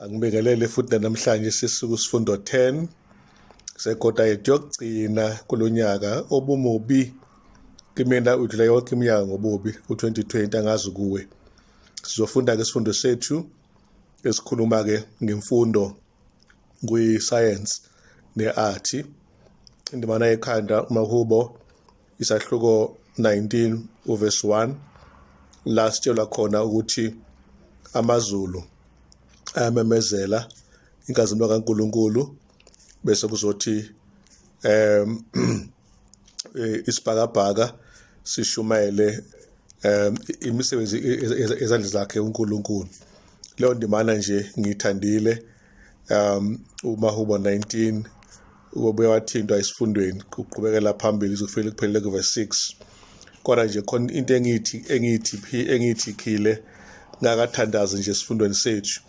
Angibingelele futhi namhlanje sisuku sifundo 10 sekota yethu yokugcina kulonyaka obumubi kimina udlula yonke iminyaka ngobubi u2020 angazi kuwe. Sizofunda ke isifundo sethu esikhuluma ke ngemfundo kwi-science ne-art. Indimana yekhanda uMahubo isahluko 19 uverse 1 la sitshelwa khona ukuthi amazulu ayamemezela inkazimulo kaNkuluNkulu bese kuzothi isibhakabhaka sishumayele imisebenzi ezandla zakhe uNkulunkulu. Leyo ndimana nje ngiyithandile. UMahubo 19 ubuye wathintwa esifundweni kuqhubekela phambili izofika kuphelele kuverse 6. Kodwa nje khona into engithi engithi engiyithikhile ngakathandazi nje esifundweni sethu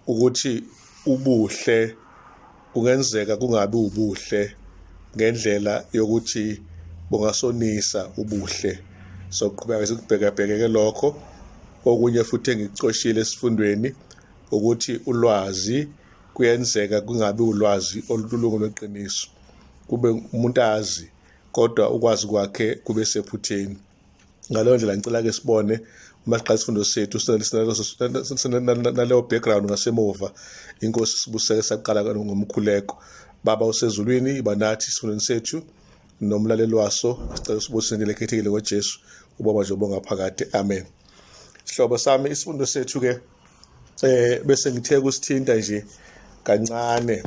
ukuthi ubuhle kungenzeka kungabi ubuhle ngendlela yokuthi bungasonisa ubuhle. Soqhubeka sikubhekabhekeke lokho. Okunye futhi engikucoshile esifundweni ukuthi ulwazi kuyenzeka kungabi ulwazi olulungu lweqiniso, kube umuntu azi kodwa ukwazi kwakhe kube sephutheni. Ngaleyo ndlela ngicela ke sibone uma siqala isifundo sethu sinaleyo background ngasemuva. Inkosi sibuseke saqala ngomkhuleko. Baba usezulwini, iba nathi esifundweni sethu nomlaleli waso, sicela usibusise ngendlela ekhethekile ngoJesu ubaba nje obongaphakade, amen. Sihlobo sami, isifundo sethu ke bese ngithe kusithinta nje kancane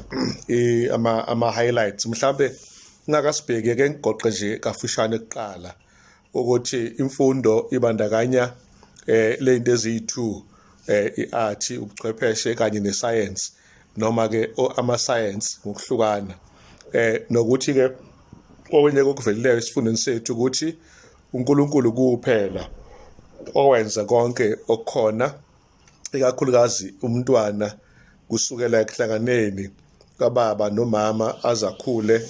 ama ama highlights mhlambe ngakasibheke ke ngigoqe nje kafushane kuqala ukuthi imfundo ibandakanya lento eziyi2 iart, ubuchwepheshe kanye nescience noma ke ama science ngokuhlukana, nokuthi ke okunye kokuvelileyo esifundweni sethu ukuthi uNkulunkulu kuphela owenza konke okukhona, ikakhulukazi umntwana kusukela ekuhlanganeni kababa nomama azakhule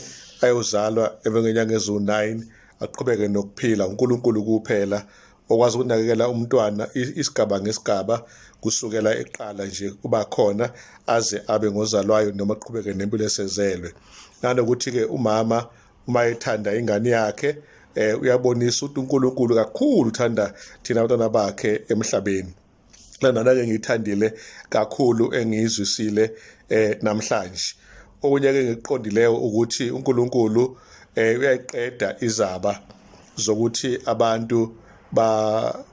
ayozalwa emva ngenyanga eziwu-9 aqhubeke nokuphila. uNkulunkulu kuphela okwazi ukunakekela umntwana isigaba ngesigaba kusukela eqala nje kuba khona aze abe ngozalwayo noma aqhubeke nempilo esezelwe. Nanokuthi-ke umama uma ethanda ingane yakhe uyabonisa ukuthi uNkulunkulu kakhulu uthanda thina abantwana bakhe emhlabeni. Lana ke ngiyithandile kakhulu engiyizwisile namhlanje. Okunye ke ngikuqondileyo ukuthi uNkulunkulu uyayiqeda izaba zokuthi abantu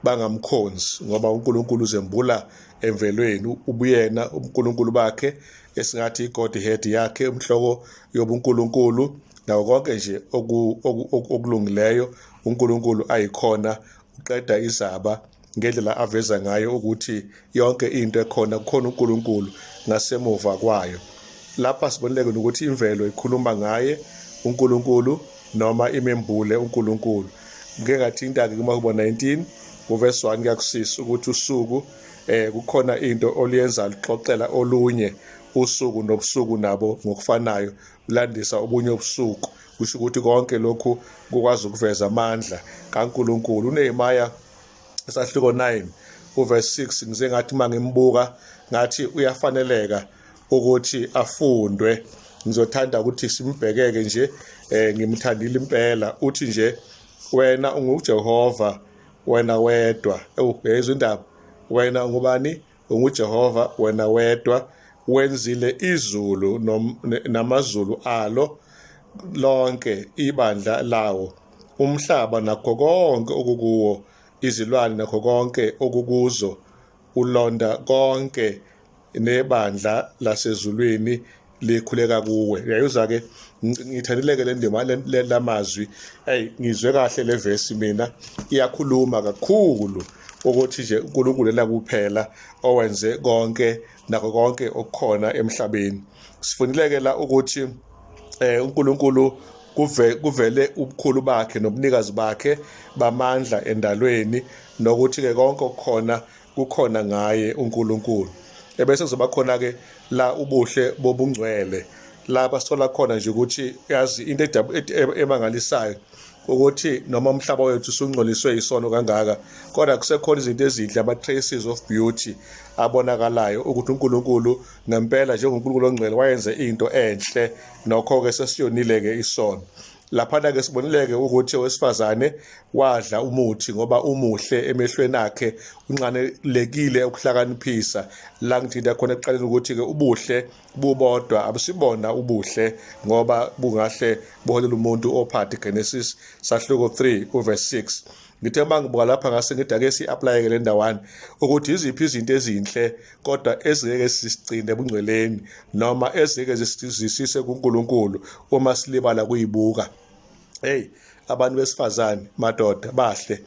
bangamkhonzi, ngoba uNkulunkulu uzembula emvelweni ubuyena uNkulunkulu bakhe esingathi iGodhead yakhe, umhloko yobuNkulunkulu nawo konke nje okulungileyo uNkulunkulu ayikhona. Uqeda izaba ngendlela aveza ngayo ukuthi yonke into ekhona kukhona uNkulunkulu ngasemuva kwayo. Lapha sibonileke nokuthi imvelo ikhuluma ngaye uNkulunkulu noma imembule uNkulunkulu. Ngike ngathinta-ke kuMahubo 19 uverse 1 kuyakusisa ukuthi usuku kukhona into oluyenza luxoxela olunye usuku nobusuku nabo ngokufanayo landisa obunye ubusuku, kusho ukuthi konke lokhu kukwazi ukuveza amandla kaNkulunkulu. UNehemiah isahluko 9 uverse 6 ngize ngathi uma ngimbuka ngathi uyafaneleka ukuthi afundwe. Ngizothanda ukuthi simbhekeke nje, ngimthandile impela. Uthi nje wena unguJehova wena wedwa. Uyayizwa indaba? Wena ungubani? UnguJehova wena wedwa, wenzile izulu namazulu alo lonke ibandla lawo, umhlaba nakho konke okukuwo, izilwane nakho konke okukuzo, ulonda konke nebandla lasezulwini likhuleka kuwe. Uyayizwa ke, ngithandileke le ndima lamazwi. Hey, ngizwe kahle le verse mina, iyakhuluma kakhulu ukuthi nje uNkulunkulu yena kuphela owenze konke nakho konke okukhona emhlabeni. Sifundileke la ukuthi uNkulunkulu kuvele ubukhulu bakhe nobunikazi bakhe bamandla endalweni, nokuthi ke konke okukhona kukhona ngaye uNkulunkulu. Ebese kuzoba khona ke la ubuhle bobungcwele, lapha sithola khona nje ukuthi yazi into emangalisayo Ukuthi noma umhlaba wethu usungcoliswe isono kangaka, kodwa kusekhona izinto ezinhle, ama-traces of beauty abonakalayo ukuthi uNkulunkulu ngempela njengoNkulunkulu ongcwele wayenze into enhle. Nokho-ke sesiyonile-ke isono. Laphana-ke sibonile-ke ukuthi owesifazane wadla umuthi ngoba umuhle emehlweni akhe, unxanelekile ukuhlakaniphisa. La ngithinta khona ekuqaleni ukuthi-ke ubuhle bubodwa abusibona ubuhle ngoba bungahle buholela umuntu ophathi. Genesis sahluko 3 uverse 6. Ngithe uma ngibuka lapha ngase ngithi ake si-aplayeke le ndawana ukuthi iziphi izinto ezinhle kodwa ezingeke sisigcine ebungcweleni noma ezingeke zisise kuNkulunkulu uma silibala kuyibuka. Hey, abantu besifazane, madoda, bahle,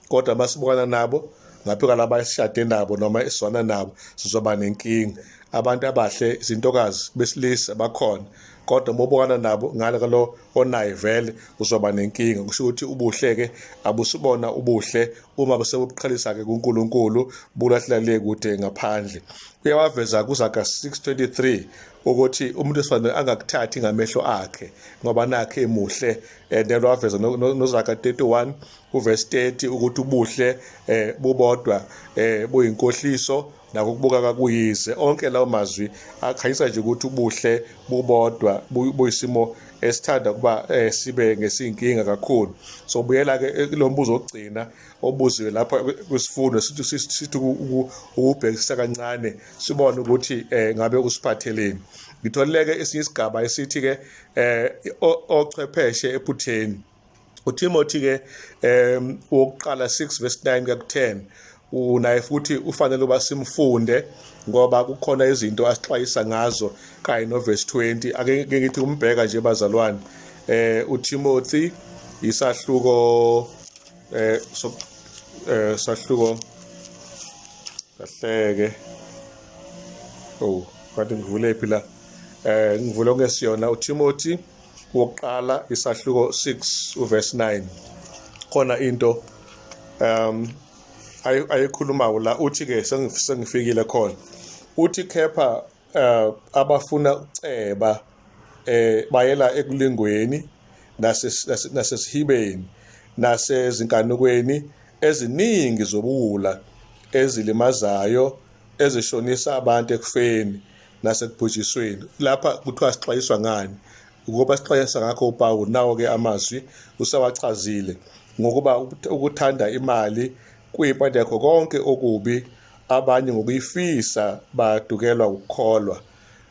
kodwa masibukana nabo ngaphika laba esishade nabo noma esizwana nabo sizoba nenkinga. Abantu abahle, izintokazi besilisa bakhona, kodwa uma ubukana nabo ngale kalo onaye vele uzoba nenkinga. Kusho ukuthi ubuhle-ke abusibona ubuhle uma besebuqhelisa-ke kuNkulunkulu, bulahlela le kude ngaphandle. Uyawaveza kuZaga 6:23 ukuthi umuntu wesifazane angakuthathi ngamehlo akhe ngoba nakhe emuhle, and then waveza noZaga 31 uverse 30 ukuthi ubuhle bubodwa buyinkohliso nakukubuka kakuyize. Onke lawo mazwi akhanyisa nje ukuthi ubuhle bubodwa buyisimo esithanda ukuba sibe ngesiyinkinga kakhulu. So buyela ke kulo mbuzo wokugcina obuziwe lapha kwisifundo, sithi ukubhekisisa kancane sibone ukuthi ngabe usiphatheleni. Ngitholile ke esinye isigaba esithi ke ochwepheshe ephutheni. UTimothy ke wokuqala 6 verse 9 kuya ku-10 unaye futhi ufanele uba simfunde ngoba kukhona izinto asixwayisa ngazo kanye no verse 20. Ake ngithi umbheka nje bazalwane, uTimothy isahluko so sahluko kahleke. Oh, kanti ngivule phi la? Ngivule ongesiyona. UTimothy wokuqala isahluko 6 uverse 9, khona into ayikhulumayo la. Uthi ke, sengifikile khona, uthi kepha abafuna uceba bayela ekulingweni nasesihibeni nasezinkanukweni eziningi zobuwula ezilimazayo, ezishonisa abantu ekufeni nasekubhujisweni. Lapha kuthiwa sixwayiswa ngani? Ngoba sixwayisa ngakho uPawulu, nawo ke amazwi usawachazile, ngokuba ukuthanda imali kuyimpande yakho konke okubi, abanye ngokuyifisa badukelwa ukukholwa.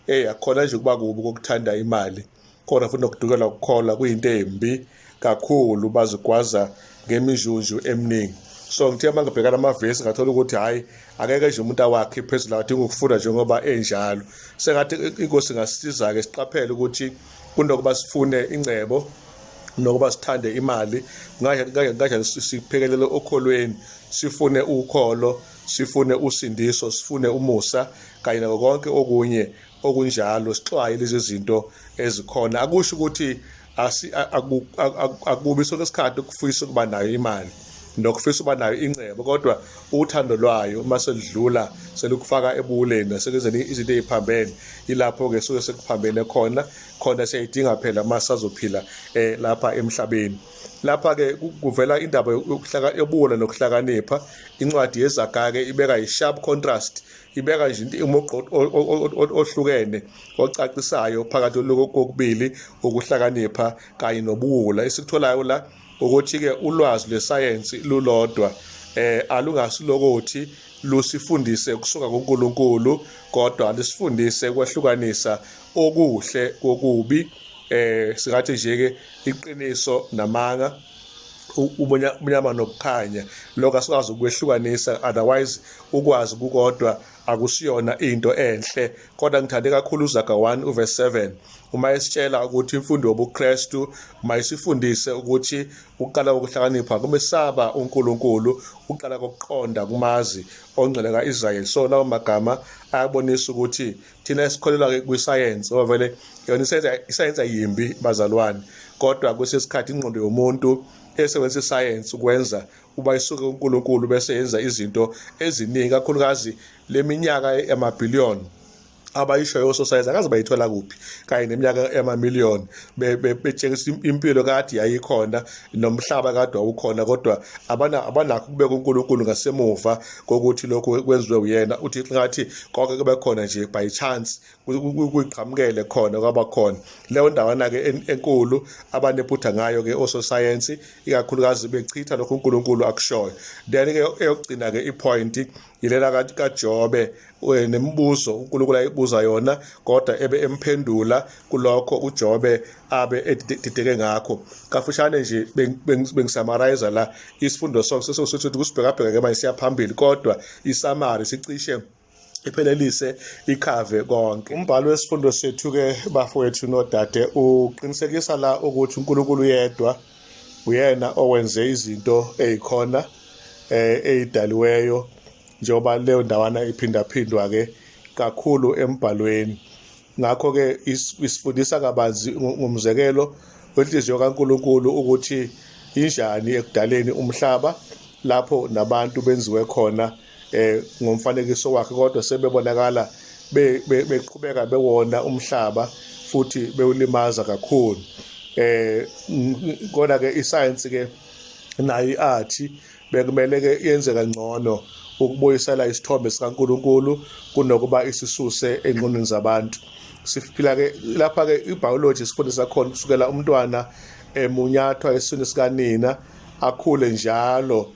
Hey, akukhona nje ukuba kubi kokuthanda imali, khona futhi nokudukelwa ukukholwa kuyinto embi kakhulu, bazigwaza ngemijunju eminingi. So ngithe uma ngibhekana amavesi ngathola ukuthi hhayi, akeke nje umuntu awakhe phezulu, adinga ukufunda njengoba enjalo. Sengathi inkosi ingasisiza-ke siqaphele ukuthi kunokuba sifune ingcebo nokuba sithande imali, kanjani siphekelele okholweni, sifune ukholo, sifune usindiso, sifune umusa kanye nako konke okunye okunjalo, sixwaye lezi zinto ezikhona. Akusho ukuthi akubi sonke isikhathi ukufisa ukuba nayo imali nokufisa ukuba nayo ingcebo, kodwa uthando lwayo uma selidlula selukufaka ebuwuleni nasekwenzeni izinto ey'phambene, yilapho-ke suke sekuphambene khona. Khona siyayidinga phela uma sazophila lapha emhlabeni. Lapha-ke kuvela indaba yobuwula nokuhlakanipha. Incwadi yeZaga-ke ibeka i-sharp contrast, ibeka nje umugqa ohlukene ocacisayo phakathi kokubili, ukuhlakanipha kanye nobuwula. Esikutholayo la ukuthi-ke ulwazi lwesayensi lulodwa alungasilokothi lusifundise kusuka kuNkulunkulu, kodwa lusifundise ukwehlukanisa okuhle kokubi, singathi nje ke iqiniso namanga, ubunyama nokukhanya. Lokho asikwazi ukwehlukanisa, otherwise ukwazi kukodwa akusiyona into enhle. Kodwa ngithande kakhulu uZaga 1 uverse 7 uma esitshela ukuthi imfundo yobuKristu mayisifundise ukuthi uqala ukuhlakanipha kumesaba uNkulunkulu, uqala kokuqonda kumazi ongcwele kaIsrayeli. So lawo magama ayabonisa ukuthi thina esikholelwa kwisayensi, ngoba vele yona isayensi ayimbi bazalwane, kodwa kwesinye isikhathi ingqondo yomuntu esebenzisa isayensi ukwenza uba isuke uNkulunkulu bese yenza izinto eziningi, kakhulukazi leminyaka yamabhiliyoni. Abayishoyo ososayensi akaze bayithola kuphi, kanye neminyaka yamamiliyoni betshengisa impilo kade yayikhona nomhlaba kade wawukhona, kodwa abanakho ukubeka uNkulunkulu ngasemuva kokuthi lokhu kwenziwe uyena. Uthi ngathi konke kube khona nje by chance, kuyiqhamukele khona kwaba khona leyo ndawana-ke enkulu abanephutha ngayo-ke ososayensi, ikakhulukazi bechitha lokhu uNkulunkulu akushoyo. Then-ke eyokugcina-ke ipoint yilela kaJobe nemibuzo uNkulunkulu ayibuza yona, kodwa ebe emphendula kulokho uJobe abe edideke ngakho. Kafushane nje bengisamarize la isifundo sonke, sesithi kusibhekabheka ke manje siyaphambili, kodwa isamari sicishe iphelelise ikhave konke. Umbhalo wesifundo sethu ke, bafowethu nodade, uqinisekisa la ukuthi uNkulunkulu yedwa uyena owenze izinto ezikhona eyidaliweyo, njengoba leyo ndawana iphindaphindwa ke kakhulu embhalweni. Ngakho ke isifundisa kabanzi ngomzekelo wenhliziyo kaNkulunkulu ukuthi injani ekudaleni umhlaba, lapho nabantu benziwe khona ngomfanekiso wakhe, kodwa sebebonakala beqhubeka bewona umhlaba futhi bewulimaza kakhulu. Kodwa ke iscience ke nayo i-art bekumele ke yenze kangcono ukubuyisela isithombe sikaNkulunkulu kunokuba isisuse engqondweni zabantu. Siphila ke lapha ke ibiology sifundisa khona kusukela umntwana emunyathwa esiswini sikanina, akhule njalo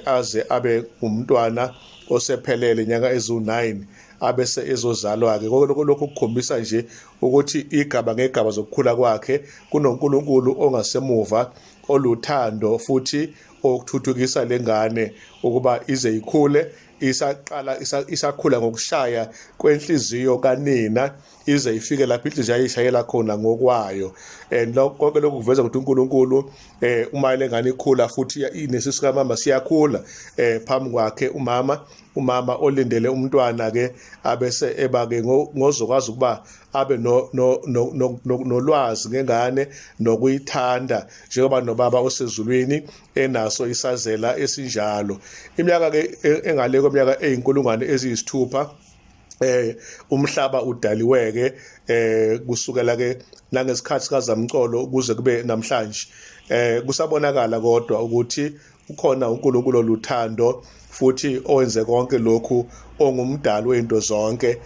aze abe ngumntwana osephelele inyanga ezu9, abese ezozalwa ke. Lokho kukhombisa nje ukuthi igaba ngegaba zokukhula kwakhe kunoNkulunkulu ongasemuva oluthando futhi okuthuthukisa lengane ukuba ize ikhule, isaqala isakhula ngokushaya kwenhliziyo kanina, ize ifike lapho inhliziyo ayishayela khona ngokwayo. And konke lokhu kuveza ukuthi uNkulunkulu uma lengane ikhula futhi inesisu kamama siyakhula phambi kwakhe umama olindele umntwana ke, abese eba ke ngozokwazi ukuba abe no no nolwazi ngengane nokuyithanda, njengoba nobaba osezulwini enaso isazela esinjalo. Iminyaka ke engale kweminyaka eyinkulungwane eziyisithupha umhlaba udaliweke, kusukela ke nangesikhathi kaZamcolo kuze kube namhlanje, kusabonakala kodwa ukuthi ukhona uNkulunkulu oluthando futhi owenze konke lokhu, ongumdali wezinto zonke.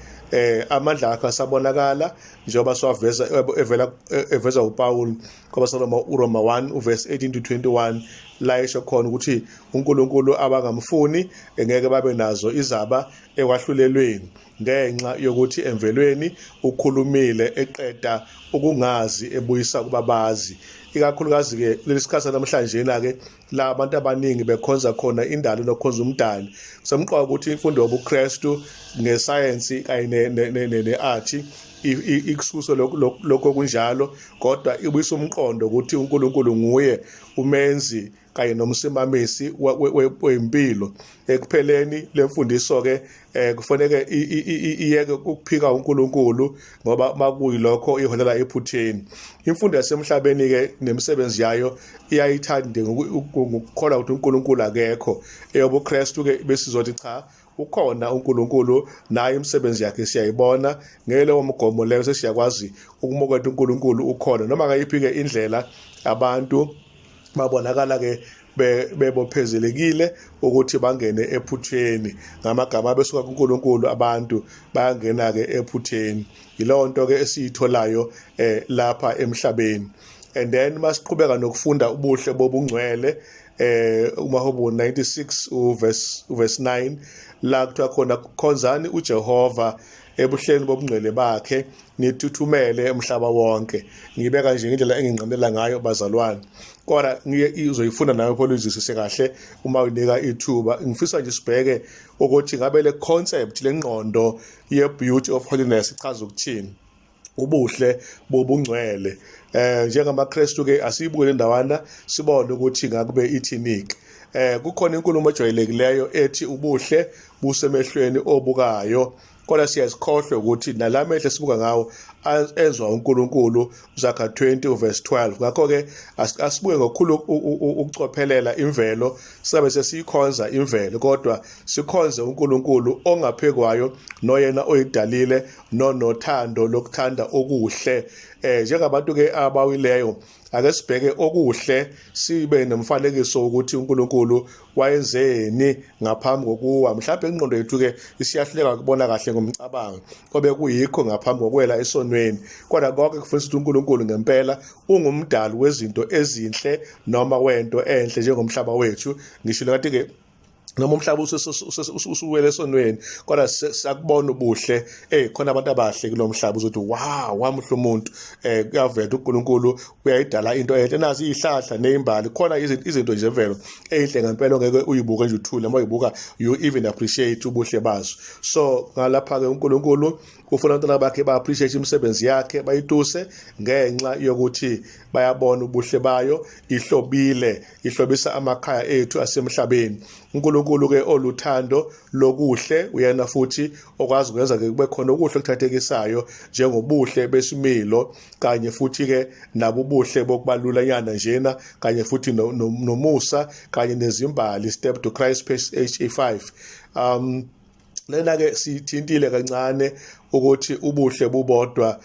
Amandla akhe asabonakala njengoba siwaveza evela eveza uPaul kwabaseRoma, uRoma 1 uverse 18 to 21, la esho khona ukuthi uNkulunkulu abangamfuni ngeke babe nazo izaba ekwahlulelweni, ngenxa yokuthi emvelweni ukhulumile eqeda ukungazi ebuyisa kubabazi. Ikakhulukazi ke kulesi sikhathi namhlanje na ke la abantu abaningi bekhonza khona indalo nokhonza umdali, kusemqoka ukuthi imfundo yobuKristu ngesayensi kanye ne-art ikususe lokho kunjalo, kodwa ibuyisa umqondo ukuthi uNkulunkulu nguye umenzi kanye nomsimamisi wempilo. Ekupheleni lemfundiso ke kufanele iyeke ukuphika uNkulunkulu, ngoba makuyilokho iholela ephutheni. Imfundo yasemhlabeni ke nemisebenzi yayo iyayithanda ngokukholwa ukuthi uNkulunkulu akekho. EyobuKristu ke besizothi cha, ukhona uNkulunkulu, naye imisebenzi yakhe siyayibona. Ngeleyo mgomo leyo sesiyakwazi ukumukela uNkulunkulu ukhona noma ngayiphi ke indlela. Abantu babonakala ke bebophezelekile ukuthi bangene ephutheni ngamagama besuka kuNkulunkulu, abantu bayangena ke ephutheni. Yileyo nto ke esiyitholayo lapha emhlabeni. And then masiqhubeka nokufunda ubuhle bobungcwele, uMahubo 96 uverse 9, la kuthiwa khona, "Khonzani uJehova ebuhleni bobungcwele bakhe, nithuthumele umhlaba wonke." Ngibeka nje ngendlela enginqamela ngayo, bazalwane, kodwa uzoyifunda nayo pholizisise kahle uma unika ithuba. Ngifisa nje sibheke ukuthi ngabe le concept lengqondo ye beauty of holiness ichaza ukuthini, ubuhle bobungcwele. NjengamaKristu ke asiyibuke le ndawana, sibone ukuthi ngakube ithinike. Kukhona inkulumo ejwayelekileyo ethi ubuhle busemehlweni obukayo. Kodwa siyasikhohlwe ukuthi nalamehlo esibuka ngawo enzwa uNkulunkulu, uZaga 20 uverse 12. Ngakho ke asibuke ngokukhulu ukucophelela imvelo, sabe sesiyikhonza imvelo, kodwa sikhonze uNkulunkulu ongaphekwayo noyena oyidalile nonothando lokuthanda okuhle. Njengabantu ke abawileyo, ake sibheke okuhle, sibe nomfanekiso ukuthi uNkulunkulu wayenzeni ngaphambi kokuwa. Mhlawumbe ingqondo yethu ke isiyahluleka ukubona kahle ngomcabango obekuyikho ngaphambi kokuwela esonweni, kodwa konke kufundisa ukuthi uNkulunkulu ngempela ungumdali wezinto ezinhle noma wento enhle njengomhlaba wethu. Ngisho ngathi ke noma umhlaba usuwele esonweni, kodwa sakubona ubuhle. Khona abantu abahle kulo mhlaba, uzothi wow, wamuhle umuntu. Kuyavela uNkulunkulu uyayidala into enhle, nazi izihlahla nezimbali, khona izinto nje zemvelo ezinhle ngempela ongeke uyibuke nje uthule. Uma uyibuka, you even appreciate ubuhle bazo. So ngalapha ke uNkulunkulu ufuna abantwana bakhe ba appreciate imisebenzi yakhe, bayituse ngenxa yokuthi bayabona ubuhle bayo, ihlobile, ihlobisa amakhaya ethu asemhlabeni. uNkulunkulu ke oluthando lokuhle uyena futhi okwazi ukwenza ke kube khona okuhle okuthathekisayo, njengobuhle besimilo, kanye futhi ke nabo ubuhle bokubalulanyana njena, kanye futhi nomusa kanye nezimbali. Step to Christ, page HA5. Lena ke sithintile kancane ukuthi ubuhle bubodwa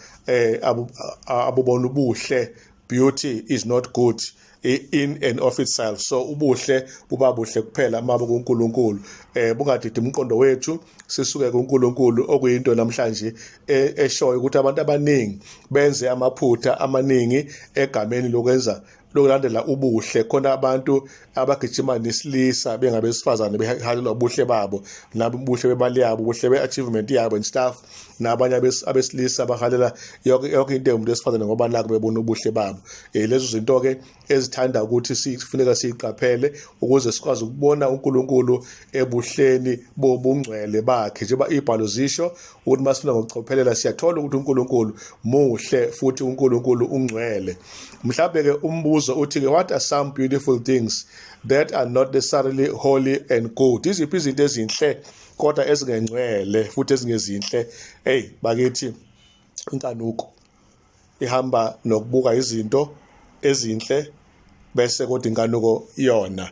abubona ubuhle. Beauty is not good in and of itself. So ubuhle buba buhle kuphela mabe kuNkulunkulu. Bungadidi umqondo wethu sisuke kuNkulunkulu, okuyinto namhlanje eshoyo ukuthi abantu abaningi benze amaphutha amaningi egameni lokwenza lokulandela ubuhle. Khona abantu abagijima nesilisa bengabesifazane, behalelwa ubuhle babo, nabo ubuhle bemali yabo, ubuhle be-achievement yabo and stuff, nabanye abesilisa bahalela yonke into yomuntu wesifazane ngoba nakho bebona ubuhle babo. Lezo zinto-ke ezithanda ukuthi sifuneka siyiqaphele ukuze sikwazi ukubona uNkulunkulu ebuhleni bobungcwele bakhe, njengoba ibhalo zisho ukuthi masifuna ngokucophelela siyathola ukuthi uNkulunkulu muhle futhi uNkulunkulu ungcwele. Mhlawumbe ke umbuzo uthi ke, what are some beautiful things that are not necessarily holy and good? Iziphi izinto ezinhle kodwa ezingengcwele futhi ezingezinhle? Hey bakithi, inkanuko ihamba nokubuka izinto ezinhle, bese kodwa inkanuko yona,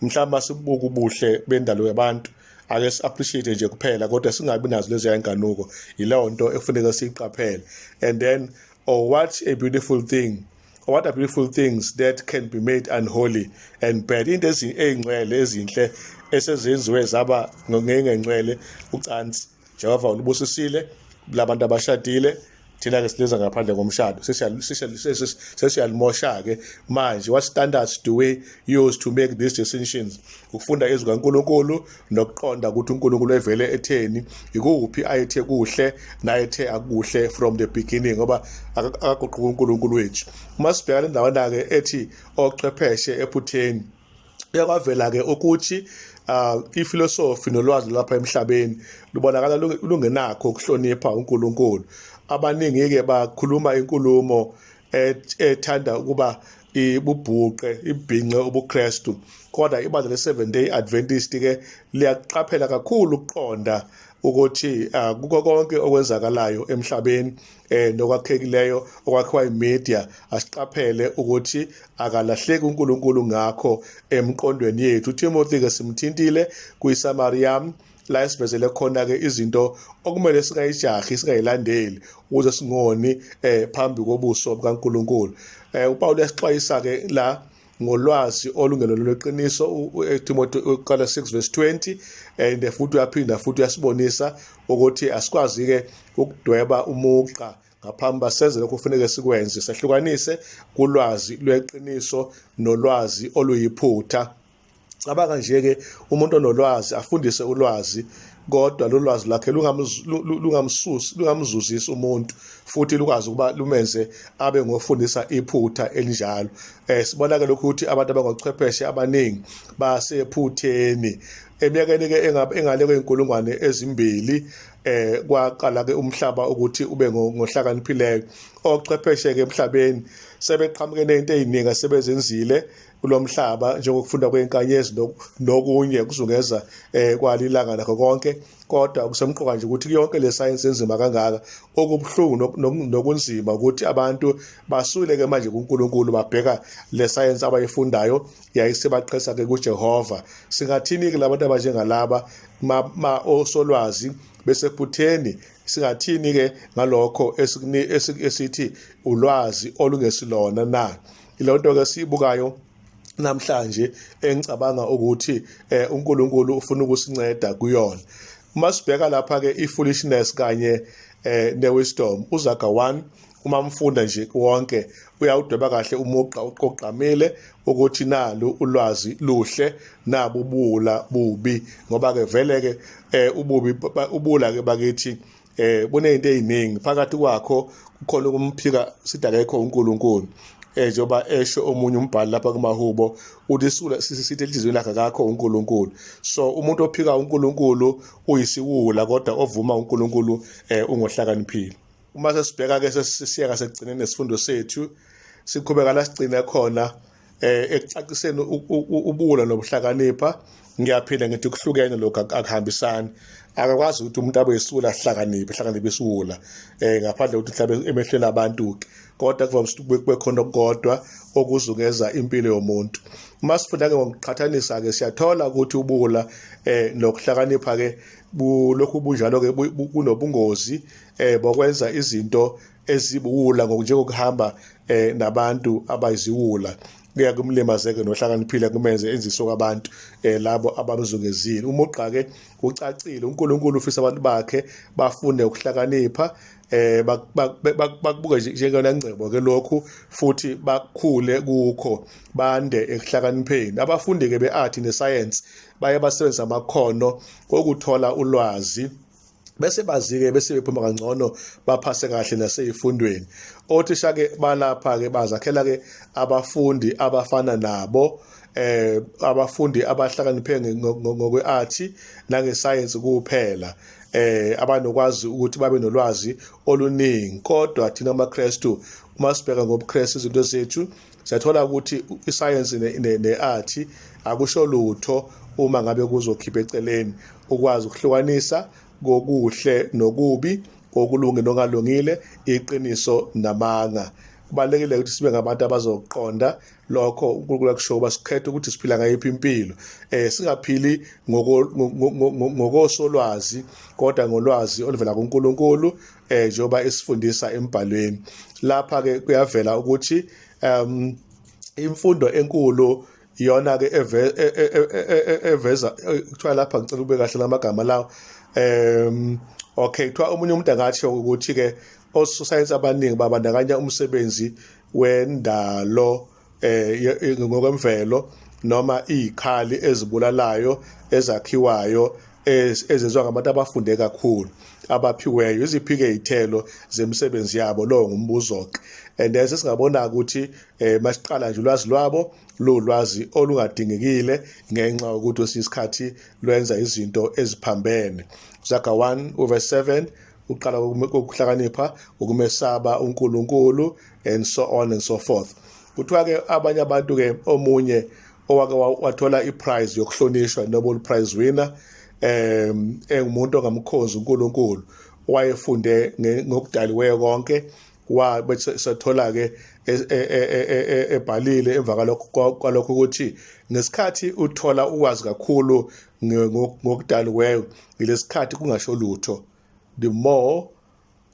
mhlawumbe sibuka ubuhle bendalo yabantu, ake si-appreciate nje kuphela, kodwa singabi nazo lezo yankanuko. Yileyo nto ekufuneka siyiqaphele. And then, or what a beautiful thing or what are beautiful things that can be made unholy and bad? Into ey'ngcwele ezinhle esezenziwe zaba ngengengcwele, ucansi. Jehova ulibusisile labantu abashadile, thina ke silenza ngaphandle komshado, sesiyalimosha ke manje. What standards do we use to make these decisions? Ukufunda izwi kaNkuluNkulu nokuqonda ukuthi uNkulunkulu evele etheni, ikuphi ayethe kuhle nayethe akuhle from the beginning, ngoba akaguquka uNkulunkulu wethu. Uma sibheka le ndawana ke ethi ochwepheshe ephutheni, kuyakwavela ke ukuthi ifilosofi nolwazi lapha emhlabeni lubonakala lungenakho ukuhlonipha uNkulunkulu. Abaningi ke bakhuluma inkulumo ethanda ukuba ibubhuqe, ibhinqe ubuKristu, kodwa ibandla le-Seventh Day Adventist ke liyaqaphela kakhulu ukuqonda ukuthi kuko konke okwenzakalayo emhlabeni nokwakhekileyo okwakhiwa imedia, asiqaphele ukuthi akalahleki uNkulunkulu ngakho emqondweni yethu. Timothy ke simthintile kwi-summary yami la esivezele khona ke izinto okumele singayijahi, singayilandeli, ukuze singoni phambi kobuso bukaNkulunkulu. UPaul uyasixwayisa ke la ngolwazi olungelona lweqiniso, Timothy uqala 6 verse 20, and futhi uyaphinda futhi uyasibonisa ukuthi asikwazi ke ukudweba umugqa ngaphambi basenze lokho kufuneka sikwenze, sehlukanise kulwazi lweqiniso nolwazi oluyiphutha. Cabanga nje ke umuntu onolwazi afundise ulwazi, kodwa lo lwazi lakhe lungamsusi, lungamzuzisi umuntu, futhi lukwazi ukuba lumenze abe ngofundisa iphutha elinjalo. Sibona ke lokhu ukuthi abantu abangochwepheshe abaningi basephutheni. Eminyakeni ke engale kweyinkulungwane ezimbili, Kwaqala ke umhlaba ukuthi ube ngohlakaniphileyo. Ochwepheshe ke emhlabeni sebeqhamuke nezinto eziningi asebezenzile kulomhlaba, njengokufunda kwenkanyezi nokunye kuzungeza kwalilanga nakho konke. Kodwa kusemqoka nje ukuthi yonke le science enzima kangaka, okubuhlungu nokunzima ukuthi abantu basule ke manje kuNkulunkulu, babheka le science abayifundayo yayisebaqhesa ke kuJehova. Singathini ke labantu abanjengalaba ma, ma osolwazi besephutheni? Singathini ke ngalokho esithi ulwazi olungesilona na? Ilonto ke siyibukayo namhlanje engicabanga ukuthi uNkulunkulu ufuna ukusinceda kuyona. Uma sibheka lapha ke i-foolishness kanye ne-wisdom, uZaga 1, uma mfunda nje wonke, uyawudweba kahle umugqa uqogqamile ukuthi nalu ulwazi luhle, nabubula bubi, ngoba ke vele ke ububi ubula ke bakithi bunezinto eziningi phakathi kwakho. Kukhona ukumphika, sithi akekho uNkulunkulu, njengoba esho omunye umbhali lapha kumahubo, uthi isula sithi enhliziyweni lakhe akakho uNkulunkulu. So umuntu ophika uNkulunkulu uyisiwula, kodwa ovuma uNkulunkulu ungohlakaniphile. Uma sesibheka ke, sesiya ngasekugcineni nesifundo sethu, siqhubeka la sigcine khona ekucaciseni ubula nobuhlakanipha. Ngiyaphinda ngithi kuhlukene lokhu, akuhambisani. Akakwazi ukuthi umuntu abe yisiwula ahlakaniphe, hlakaniphe isiwula, ngaphandle kokuthi mhlawumbe emehlweni abantu ke, kodwa kuvamise ukuthi kube khona okukodwa okuzungeza impilo yomuntu. Uma sifunda ke ngokuqhathanisa ke, siyathola ukuthi ubula nokuhlakanipha ke lokhu bunjalo ke kunobungozi bokwenza izinto ezibuwula, njengokuhamba nabantu abayiziwula kuya kumlimazeke nohlakaniphile, kumenze enziswe kwabantu labo abamzungezile. Umugqa ke ucacile: uNkulunkulu ufisa abantu bakhe bafunde ukuhlakanipha, bakubuke njengeyona ngcebo ke lokhu, futhi bakhule kukho, bande ekuhlakanipheni. Abafundi ke be-art ne-science baye basebenzisa amakhono okuthola ulwazi, bese bazike, bese bephuma kangcono, baphase kahle naseyifundweni. Othisha ke balapha ke bazakhela ke abafundi abafana nabo, abafundi abahlakaniphe ngokwe-art nangescience kuphela, abanokwazi ukuthi babe nolwazi oluningi. Kodwa thina amaKristu, uma sibheka ngobuKristu izinto zethu, siyathola ukuthi isayensi ne-art akusho lutho uma ngabe kuzokhipha eceleni ukwazi ukuhlukanisa kokuhle nokubi, okulunge nokungalungile, iqiniso namanga. Kubalulekile ukuthi sibe ngabantu abazoqonda lokho uNkulunkulu akusho, uba sikhethe ukuthi siphila ngayiphi impilo, singaphili ngokosolwazi, kodwa ngolwazi oluvela kuNkulunkulu, njengoba isifundisa embhalweni. Lapha ke kuyavela ukuthi imfundo enkulu iyona ke eveza kuthiwa lapha, ngicela ube kahle lamagama lawo. Okay, kuthiwa omunye umuntu angathi ukuthi ke ososayensi abaningi babandakanya umsebenzi wendalo ngokwemvelo noma izikhali ezibulalayo ezakhiwayo ezenziwa ngabantu abafunde kakhulu, abaphiweyo. Iziphi-ke iy'thelo zemisebenzi yabo? Lowo ngumbuzo-ke. And then sesingabona ukuthi masiqala nje, ulwazi lwabo lulwazi olungadingekile ngenxa yokuthi kwesinye isikhathi lwenza izinto eziphambene. Zaga 1 verse 7, uqala kokuhlakanipha ukumesaba uNkulunkulu, and so on and so forth. Kuthiwa ke abanye abantu ke, omunye owake wathola iprize yokuhlonishwa, Nobel Prize winner, engumuntu ongamkhozi uNkulunkulu, wayefunde ngokudaliweyo konke, wabe sethola ke ebhalile emva kwalokho ukuthi ngesikhathi uthola ukwazi kakhulu ngokudaliweyo, ngilesikhathi kungasho lutho. The more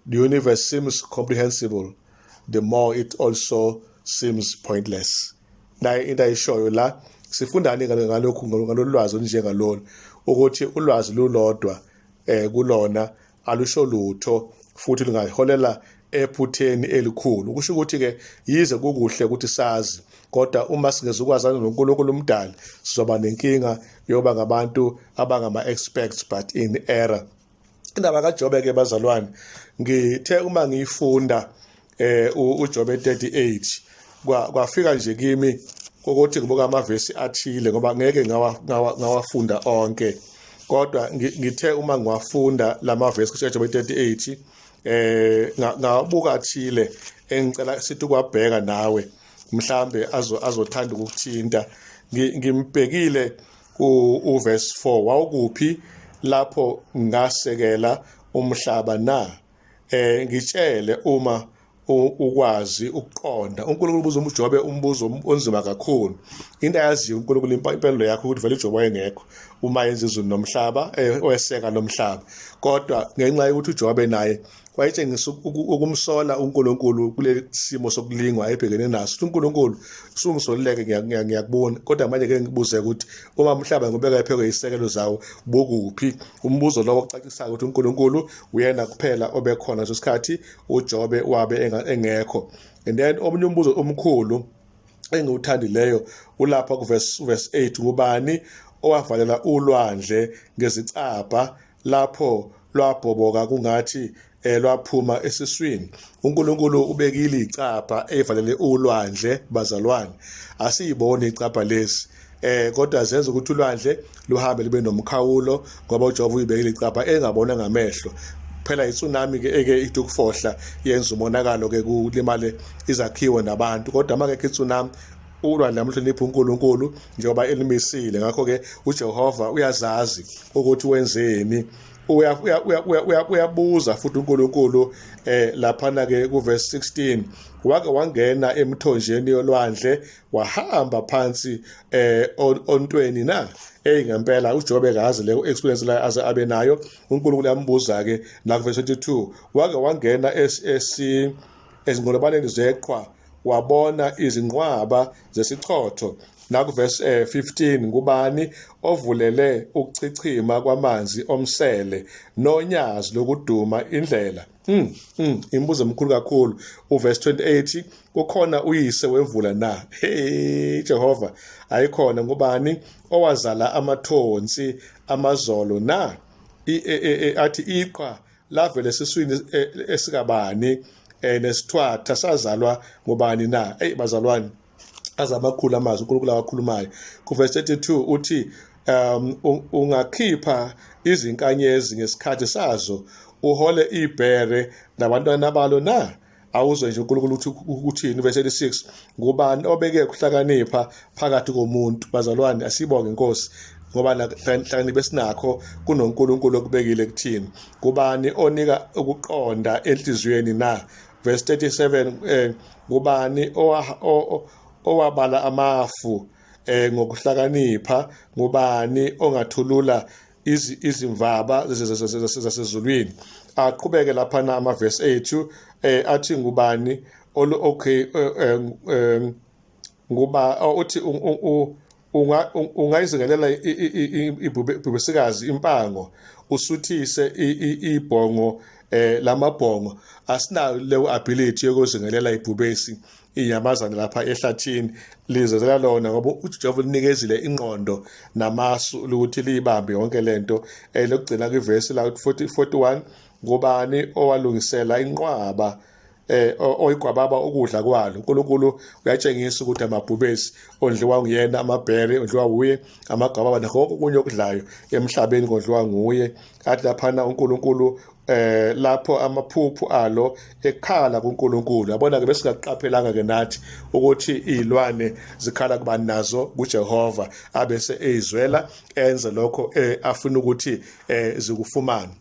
the universe seems comprehensible, the more it also seems pointless. Naye into ayishoyo la, sifundani ngalokhu, ngalolu lwazi olunjengalolu, ukuthi ulwazi lulodwa kulona alusho lutho futhi lungaholela ephutheni elikhulu. Kusho ukuthi ke yize kukuhle ukuthi sazi, kodwa uma singezukwazana noNkulunkulu umdali, sizoba nenkinga yoba ngabantu abangama experts but in error. Indaba kaJobe ke bazalwane, ngithe uma ngiyifunda uJobe 38, kwafika nje kimi ukuthi ngibuka amavesi athile, ngoba ngeke ngawafunda onke. Kodwa ngithe uma ngiwafunda lamavesi kuJobe 38, ngabuka athile engicela sithi kwabheka nawe, mhlambe azothanda ukukuthinta. Ngimbhekile uverse 4: "Wawukuphi lapho ngasekela umhlaba na? Ngitshele uma ukwazi ukuqonda." UNkulunkulu ubuza uJobe umbuzo onzima kakhulu. Into ayaziyo uNkulunkulu, impendulo yakho, ukuthi vele uJobe wayengekho uma yenza izulu nomhlaba, weseka lomhlaba. Kodwa ngenxa yokuthi uJobe naye wayetshengisa ukumsola uNkulunkulu kule simo sokulingwa ebhekene naso, ukuthi uNkulunkulu usungisolileke, ngiyakubona, kodwa manje ke ngibuze ukuthi uma umhlaba ngubeka ephekwe isekelo zawo, bukuphi? Umbuzo lowo ocacisayo ukuthi uNkulunkulu uyena kuphela obekhona leso sikhathi, uJobe wabe engekho. And then omunye umbuzo omkhulu engiwuthandileyo ulapha kuverse 8: "Ngubani owavalela ulwandle ngezicabha lapho lwabhoboka kungathi lwaphuma esiswini?" UNkulunkulu ubekile icabha evalele ulwandle. Bazalwane, asiyiboni icabha lesi, kodwa zenza ukuthi ulwandle luhambe libe nomkhawulo, ngoba uJehova uyibekile icabha engabona ngamehlo. Phela itsunami ke eke ithi ukufohla, yenza umonakalo ke, kulimale izakhiwo nabantu, kodwa makekho itsunami, ulwandle amhlonipha uNkulunkulu njengoba elimisile. Ngakho ke uJehova uyazazi ukuthi wenzeni. Uyabuza futhi uNkulunkulu laphana ke kuverse 16: "Wake wangena emthonjeni yolwandle, wahamba phansi ontweni na?" Hey, ngempela uJobe kazi le experience la aze abe nayo. UNkulunkulu yambuza ke la kuverse 22: "Wake wangena esi ezingolobaneni zeqhwa, wabona izinqwaba zesichotho?" Nakuverse 15: "Ngubani ovulele ukuchichima kwamanzi omsele nonyazi lokuduma indlela?" Imibuzo emikhulu kakhulu. Uverse 28: "Kukhona uyise wemvula na?" Hey Jehova, ayikhona. "Ngubani owazala amathonsi amazolo na?" Athi, "Iqhwa lavele esiswini esikabani, nesithwatha sazalwa ngubani na?" Hey bazalwane, azamakhulu amazwi uNkulunkulu awakhulumayo. Kuverse 32 uthi, "Ungakhipha izinkanyezi ngesikhathi sazo, uhole ibhere nabantwana balo na?" Awuzwe nje uNkulunkulu ukuthi ukuthini. Verse 36: "Ngubani obeke ukuhlakanipha phakathi komuntu?" Bazalwane, asibonge inkosi, ngoba hlakanipha esinakho kunoNkulunkulu okubekile kuthini. "Kubani onika ukuqonda enhliziyweni na?" Verse 37: "Kubani owabala amafu ngokuhlakanipha? Ngubani ongathulula izimvaba zasezulwini?" Aqhubeke laphana amavesi ethu, athi ngubani okay, nguba uthi ungayizingelela ibhubesikazi impango, usuthise ibhongo lamabhongo? Asinayo leyo ability yokuzingelela ibhubesi, inyamazane lapha ehlathini lizezela lona, ngoba uJehova linikezile ingqondo namasu ukuthi liyibambe yonke lento. Lokugcina kwivesi la 40 41: "Ngubani owalungisela inqwaba oyigwababa ukudla kwalo?" UNkulunkulu uyatshengisa ukuthi amabhubesi ondliwa nguyena, amabhere ondliwa nguye, amagwababa nakho konke okunye okudlayo emhlabeni kondliwa nguye. Athi laphana uNkulunkulu, lapho amaphuphu alo ekhala kuNkulunkulu. Yabona ke, besingaqaphelanga ke nathi ukuthi izilwane zikhala kubani nazo, kuJehova, abese eyizwela, enze lokho afuna ukuthi zikufumane.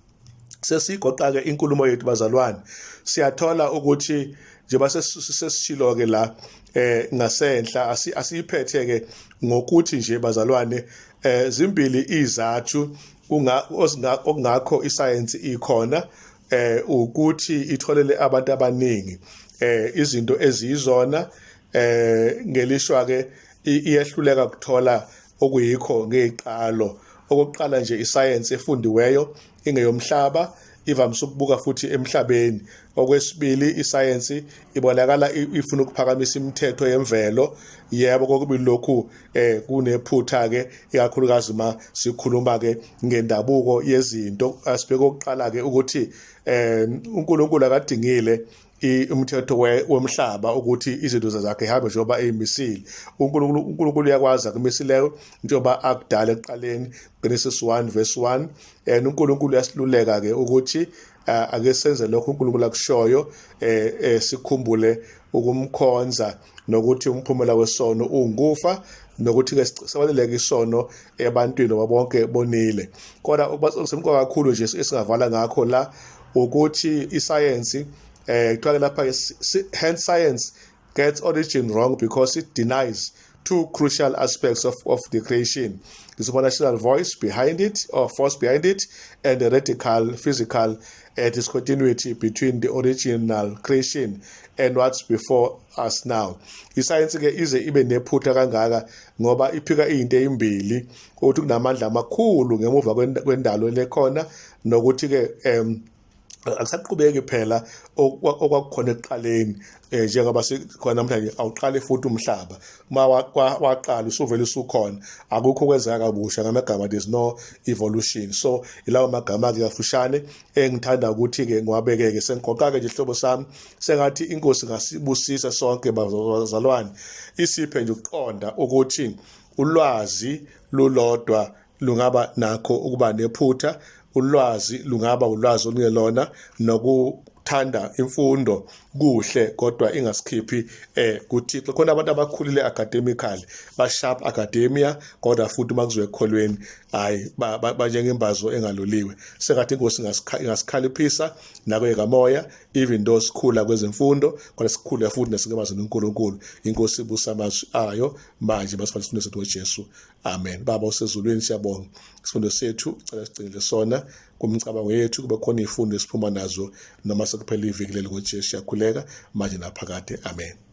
Sesigoqa ke inkulumo yethu, bazalwane. Siyathola ukuthi njengoba sesishilo ke la ngasenhla, asiyiphethe ke ngokuthi nje, bazalwane, zimbili izathu okungakho isayensi ikhona, ukuthi itholele abantu abaningi izinto eziyizona. Ngelishwa ke iyehluleka ukuthola okuyikho ngeziqalo. Okokuqala nje, isayensi efundiweyo ingeyomhlaba, ivamise ukubuka futhi emhlabeni. Okwesibili, isayensi ibonakala ifuna ukuphakamisa imithetho yemvelo. Yebo, kokubili lokhu kunephutha ke, ikakhulukazi ma sikhuluma ke ngendabuko yezinto. Asibheke okokuqala ke, ukuthi uNkulunkulu akadingile. Umthetho womhlaba ukuthi izinto zakhe ihambe njengoba eyimisile uNkulunkulu. uNkulunkulu uyakwazi akumisileyo njengoba akudala ekuqaleni, Genesis 1 verse 1. And uNkulunkulu uyasiluleka ke ukuthi ake senze lokho uNkulunkulu akushoyo, sikhumbule ukumkhonza, nokuthi umphumela wesono ungukufa, nokuthi ke sibaluleke isono ebantwini ngoba bonke bonile. Kodwa okusemqoka kakhulu nje esingavala ngakho la ukuthi isayensi, kuthiwa lapha, hence science gets origin wrong because it denies two crucial aspects of the creation: the supernatural voice behind it or force behind it and the radical physical discontinuity between the original creation and what's before us now. Isayensi ke ize ibe nephutha kangaka ngoba iphika izinto ezimbili, ukuthi kunamandla amakhulu ngemuva kwendalo lekhona, nokuthi ke akusaqhubeki phela okwakukhona ekuqaleni, njengoba sikhona namhlanje. Awuqali futhi umhlaba, uma waqala usuvele usukhona, akukho kwenzeka kabusha. Ngamagama, there's no evolution. So ilawo magama ke kafushane engithanda ukuthi ke ngiwabekeke. Sengigoqa ke nje, ihlobo sami, sengathi inkosi ngasibusisa sonke bazalwane, isiphe nje ukuqonda ukuthi ulwazi lulodwa lungaba nakho ukuba nephutha, ulwazi lungaba ulwazi olungelona, nokuthanda imfundo kuhle kodwa ingasikhiphi kuThixo. Khona abantu abakhulile academically, ba sharp academia, kodwa futhi uma kuziwe ekholweni, hayi, banjengembazo engaluliwe. Sengathi inkosi ingasikhaliphisa nakwekamoya, even though sikhula kwezemfundo, kodwa sikhule futhi nasekwazini uNkulunkulu. Inkosi ibusa amazwi ayo manje masifane sifunde sethu ngoJesu. Amen. Baba osezulwini, siyabonga isifundo sethu. Cela sigcinile sona kumcabango yethu, kube khona izifundo esiphuma nazo noma sekuphela iviki leli. NgoJesu siyakhuleka manje naphakade, amen.